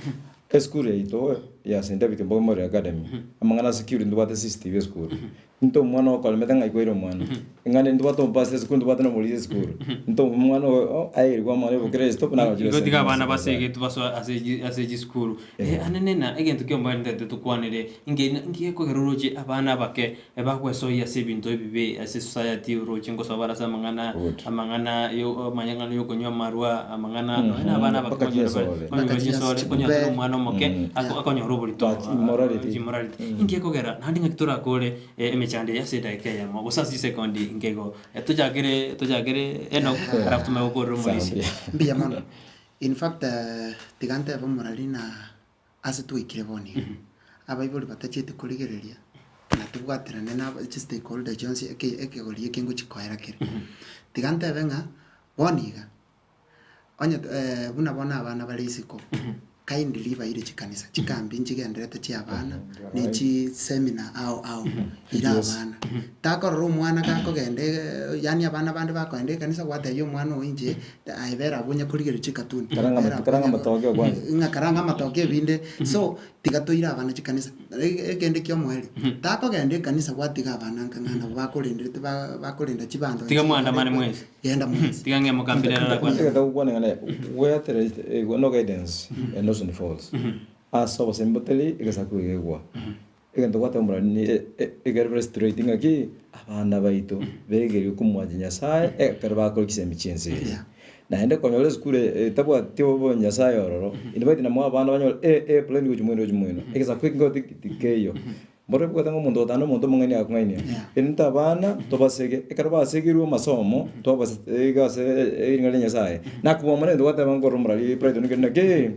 esukuru yaito ya St. David Mbogo Memorial Academy, amang'ana a security ntobwate CCTV esukuru. Into omwana okoremete ng'ai kwaire omwana, eng'ana ntobwate omopastor esukuru ntobwate na omorisia esukuru, into omwana oyo aerigwe amang'ana ya obokristo buna agochire Igo tiga abana ase basegetwe basoe ase chi ase chisukuru. Ande nena egento kia omobere ntagete tokwanere, inge inki gekogera oroche abana abake bagwesoyia ase ebinto ebibe ase society oroche ngosoa bare ase amang'ana Good. amang'ana yo amang'ana ya okonywa amarwa, amang'ana nonya na abana abake Mpaka okonyora bare chinsore. okonyora Mpaka chinsore, chias- okonyora tari chikubere. omwana omoke akonyora oborito But immorality. immorality. Inki gekogera naende ng'aki torakore emechando eye ase edageka eyemo gose ase chisekondi inke igo. Tochakere tochakere Enock alafu tomanye gokorera omorisia. Mbuya mono. In fact tiga ntebe omorari na ase twaikire bono iga, abaibori batachieti korigereria na tobwaterane na aba chistakeholder chionsi eke ekegori eke ngochi koera kere. Tiga ntebe ng'a bono iga, onye buna bono abana bare isiko. Kindly baire chikanisa, chikambi nchigenderete chia abana, ne chiseminar ao ao, ira abana. Takorora omwana gakogenda yaani abana bande bakogenda ekanisa gwatebia omwana oyo inche aye bera abwo onye korigereria chikatuni, Karanga bera abwo karanga onye amatoke kwanza. ng'a karanga amatoke ebinde, so tiga toire abana chikanisa. Ekende kia omoerio, takogenda ekanisa gwatiga abana nka ng'a nabo bakorenderete ba bakorenda chibando Tiga mwandamane mwensi. Genda mwensi. Tiga ng'e mokambire arara kwanza. Ntagete gokwana ng'a naye gwetere no guidance and notion falls. Ase obosemi botari egesaku egegwa. Egento gwateba omorani ni ekere very straight ng'aki abana baito begerie komwancha Nyasaye ekero bakora chisemi chi'ense eye. Yeah. Naende konyora esukuru etabwati obonyasaye ororo, invite namo abana banyore A A plan gochia moino gochia moino. Egesaku eke nkobwate tikeiyo. Mboro ebwate ng'a omonto otanda omonto omong'aini agakong'ainia. Erinde abana tobasege, ekero basegeirwe amasomo, twabasega ase ring'ana ria Nyasaye, nakobua mono egento gwateba nkorora omorari Brighton keri naki,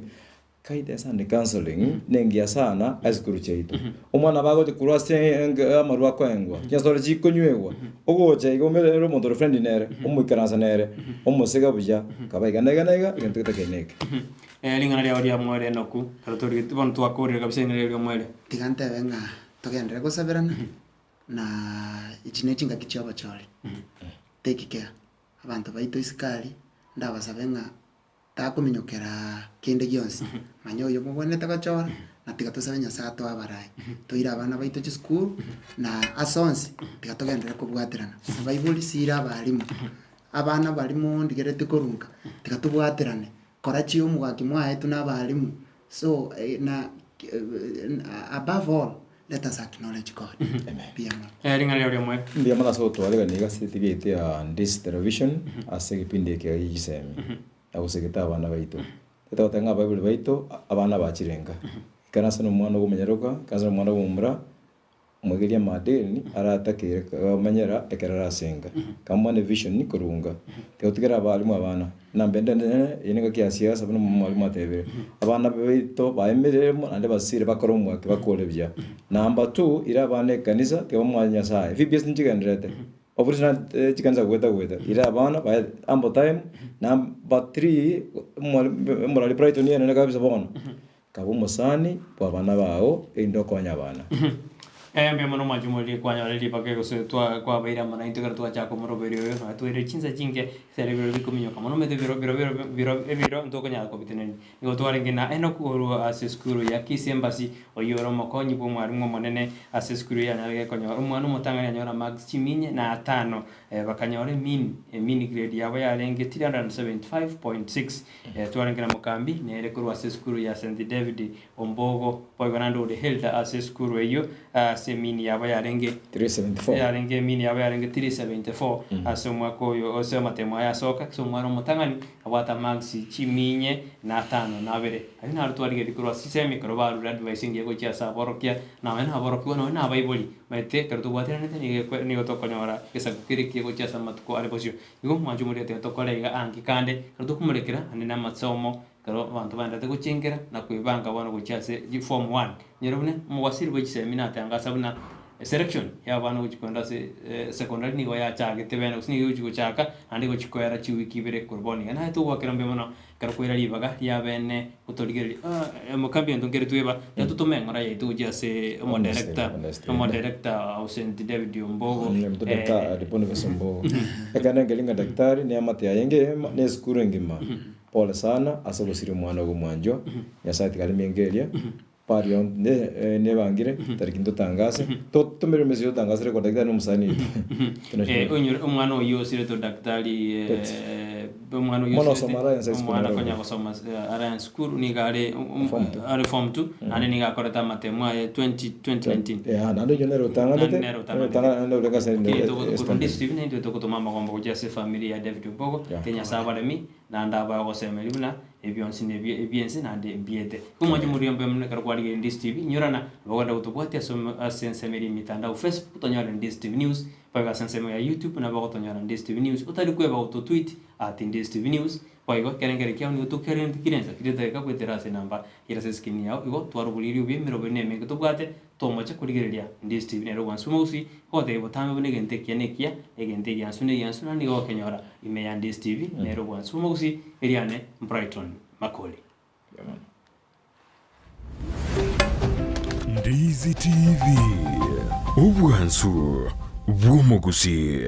guidance and counselling nengiya sana ase esukuru chiaito. Omwana nabo agocha korwa ase amarwa akoengwa, chinyasore chikonywegwa, ogocha iga omere ere omonto ore friendly nere, omoikaransa nere, omosega buya, kaba iga na iga na iga, egento getakeire neke. Ring'ana riao riamoerio Enoku, ekero torigetie bono twakorire kabisa ring'ana riao riamoerio. Tiga ntebe ng'a togenderere gosaberana, na echi ne chingaki chi'obochori. Take care, abanto baito isiko aria, ndabasabe ng'a takominyokera kende gionsi, manya oyo mobwenerete gochora, na tiga tosabe Nyasaye atoe abarai, toire abana baito chisukuru, na ase onsi, tiga togenderere kobwaterana. Abaibori sira abalimu, abana baria mondigereti korunga, tiga tobwaterane, Kora chia omogaki mwaetwe na abalimu so na above all let us acknowledge God. Mbuya mono. Ring'ana riao ri'omoyo. Mbuya mono ase gotwarigania iga ase etigeti ya Ndisi Television ase egepindi eke gie chisemi na gosegeta abana baito. Totagoteba ng'a abaibori baito abana bachire nka. Ikaransa na omwana okomonyaroka, ikaransa na omwana omomura, Omwegeria amaadili aratakeire komanyera ekero are ase enka. Kamwana evision korunga. Tiga totigere abalimu abana. Namba ende nere eye nengaki ya siasa buna omwalimu atebire. Abana baito baemerire mono naende basire bakore omwaki bakore buya. Number two, ira abana ekanisa tiga bamwanye Nyasaye. VBS nchigendererete. Oborusi na chikanisa goeta goeta. Ira abana baye ample time. Number three, omwalimu omorari Brighton enene kabisa bono. Kaba omosani bw'abana bao, erinde okonye abana. Mbuya mono mwanche omoriri kwanyora ribaga gose twa kwabeire amo naintwe ekero twachaka omoroberi oyo nonya twaire chinsa chinke ekero ebiro bikominyoka mono omanyete ebiro biro biro biro ebiro ntokonyara kobitenenia. Nigo twarenge na Enock korwa ase esukuru ya Kisii Embassy oyio ore omokonyi bwa omwarimu omonene ase esukuru eye anyarege konyora omwana omotang'ani anyore amarks chiminye na atano bakanyora emean emean grade yabo yarenge 375.6. Twarenge na Mokambi, nere korwa ase esukuru ya St. David Ombogo, boigo naende ore Hilda ase esukuru eyio, ase emini yabo yarenge 374. yarenge emini yabo yarenge 374 ase omwaka oyo ase amatemo aya asoka ase omwana omotang'ani abwate amarks chiminye na atano na abere. Ayio naro twarigereria korwa ase chisemi ekero barure advice engiya gochia ase aborokia nonya na aborokigwa nonya na abaibori. Omanyete ekero tobwateranete nigo ekwe nigo tokonyora egesaku kere ekiya gochia ase amatuko are bosio. Igo omwancho omoria tiga tokore iga anki kande, ekero tokomorekera ande namasomo, ekero abanto baenderete gochengera na kwebanga bono gochia ase form one. Nyora buna omowasiri bwe chisemi natangasa buna eselection ya abana gochia kogenda ase secondary nigo yachagete bene gose nigo egochi gochaka naende egochi koera chiwiki ibere korwa bono iga. Naye togwakera mbuya mono ekero kwaira ribaga ria bene gotorigereria omokambi oito nkere tweba, tiga totome eng'ora yaito gochia ase omodirector, Honestly. omodirector o St David Ombogo Daktari Boniface Ombogo. Ekero nengeri ng'a daktari neamate yaye engima na esukuru engima. Pole sana ase ogosiria omwana ogo omwanchwa. Nyasaye tiga aremie enka eria. Baria nebangire tariki ntotangase. Totomere emessage totangasere ko daktari nomosani oito. Eh, onyore omwana oyio osirete odaktari eh, omwana oyio Omwana osirete, osoma Alliance High School omwana Nairobi. konya gosoma Alliance School nigo are Form two. are form two, naende nigo akorete amatemo aye 20 2019. Yeah, naende oyio nere otang'anete, Naende nere otang'anete. otang'anete ore ase Lakini togotokorwa Steve naintwe togotoma amagombo gochia ase efamiri ya David Ombogo, Yeah. Kenya ase abaremi, Naende abae ogosemeria buna ebionsi nebie ebi'ense naende mbiete. Omwanche omoria mbuya mono ekero kwarigereria Ndisi TV, inyorana nabo gotobwatia ase ase ensemo eria emitandao Facebook otonyore Ndisi TV News, boigo ase ensemo ya YouTube nabo ogotonyora Ndisi TV News, otari kweba gototweet at Ndisi TV News, boigo ekerengerio kiao nigo tokerente kire ensa kire edageka goetera ase enamba ere ase escreen yao, igo twaroboria obuya emeroberi na emenge tobwate Tomoche korigereria Ndisi TV nere ogwansu omogusii, ogotebia botambe buna egento ekiya nekiya, egento egiansu negiansu naende nigo ogokenyora ime ya Ndisi TV nere ogwansu omogusii, eriane Brighton Makori. Mbuya mono. Ndizi TV, obwansu bw'omogusii.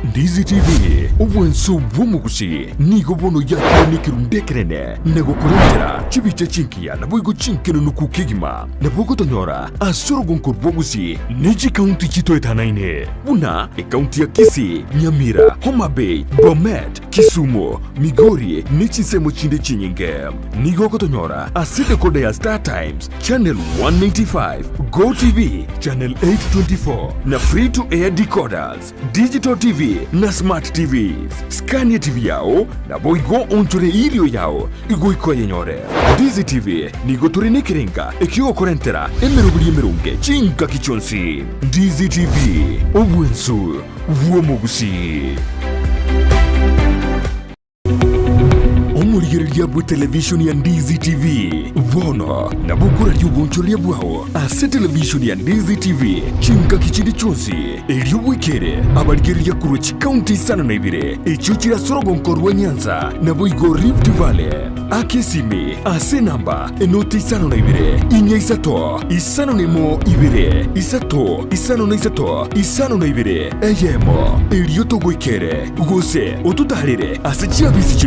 Ndizi TV, obwanso bw'omogusi nigo bono yakorire ekerundu ekenene na gokorentera chibicha chinkiya naboigo chinkenenuku kegima. Nabo ogotonyora ase orogonko rw'obosie ne chikaunti chitoetanaine, buna ekaunti ya Kisii, Nyamira, Homa Bay, Bomet, Kisumu, Migori ne chinsemo chinde chinyinge. Nigo ogotonyora ase decoder ya Star Times, Channel 195, Go TV, Channel 824 na Free to Air decoders, Digital TV na Smart TVs. Scania TV yao naboigo onchore irio yao goika oyenyore. Ndizi TV nigo tore nekerenga ekiogokorentera emeroberi emeronge chingaki chionsi. Ndizi TV, obwensu bw'omogusii. Omorigereria bw'etelevishoni ya Ndizi TV bono nabo okoraria obonchoreria bwao ase televishoni ya Ndizi TV chingaki chinde chionsi, erio bwekere abarigereria korwa chikaunti isano na ibere echio chire ase orogonko rwa Nyanza naboigo Rift Valley. Aka esimi ase enamba enoti isano na ibere, inya isato, 51 ibere, isato, 53, 52, eyemo, erio togoikere, gose ototaarere ase chiabisi chiaito.